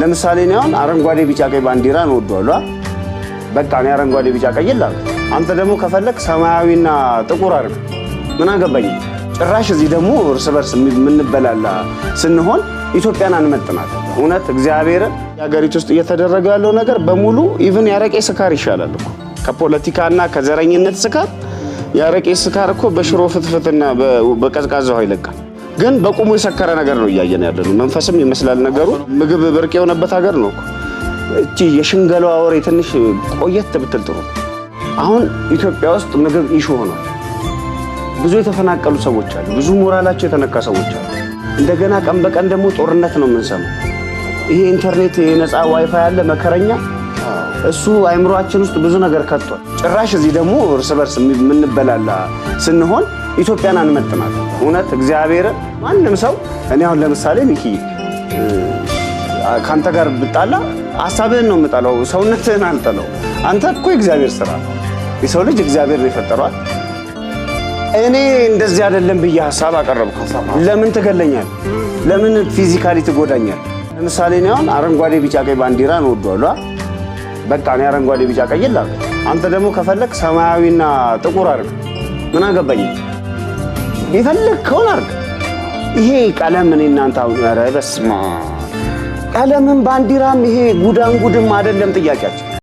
ለምሳሌ እኔ አሁን አረንጓዴ ቢጫ ቀይ ባንዲራን እወደዋለሁ። በቃ እኔ አረንጓዴ ቢጫ ቀይ እላለሁ። አንተ ደግሞ ከፈለክ ሰማያዊና ጥቁር አድርግ። ምን አገባኝ? ጭራሽ እዚህ ደግሞ እርስ በርስ የምንበላላ ስንሆን ኢትዮጵያን አንመጥናት። እውነት እግዚአብሔርን የሀገሪቱ ውስጥ እየተደረገ ያለው ነገር በሙሉ even ያረቄ ስካር ይሻላል እኮ ከፖለቲካና ከዘረኝነት ስካር። ያረቄ ስካር እኮ በሽሮ ፍትፍትና በቀዝቃዛ ውሃ ይለቃል። ግን በቁሙ የሰከረ ነገር ነው እያየን ያለነው። መንፈስም ይመስላል ነገሩ። ምግብ ብርቅ የሆነበት ሀገር ነው እኮ። እቺ የሽንገላዋ ወሬ ትንሽ ቆየት ብትል ጥሩ ነው። አሁን ኢትዮጵያ ውስጥ ምግብ issue ሆኗል። ብዙ የተፈናቀሉ ሰዎች አሉ። ብዙ ሞራላቸው የተነካ ሰዎች አሉ። እንደገና ቀን በቀን ደግሞ ጦርነት ነው የምንሰማው። ይሄ ኢንተርኔት የነፃ ዋይፋይ ያለ መከረኛ እሱ አይምሮአችን ውስጥ ብዙ ነገር ከቷል። ጭራሽ እዚህ ደግሞ እርስ በርስ የምንበላላ ስንሆን ኢትዮጵያን አንመጥናት። እውነት እግዚአብሔርን ማንም ሰው እኔ አሁን ለምሳሌ ሚኪ ከአንተ ጋር ብጣላ ሀሳብህን ነው የምጠላው፣ ሰውነትህን አልጠላው። አንተ እኮ የእግዚአብሔር ስራ ነው። የሰው ልጅ እግዚአብሔር ነው የፈጠረዋል። እኔ እንደዚህ አይደለም ብዬ ሀሳብ አቀረብኩ። ለምን ትገለኛል? ለምን physically ትጎዳኛል? ለምሳሌ እኔ አሁን አረንጓዴ ቢጫ ቀይ ባንዲራን እወደዋለሁ። በቃ እኔ አረንጓዴ ቢጫ ቀይ እላለሁ። አንተ ደግሞ ከፈለክ ሰማያዊና ጥቁር አድርግ። ምን አገባኝ? የፈለግከውን አድርግ። ይሄ ቀለም እኔ እናንተ አሁን ኧረ በስመ አብ ቀለምም ባንዲራም ይሄ ጉዳንጉድም አይደለም ጥያቄያችን።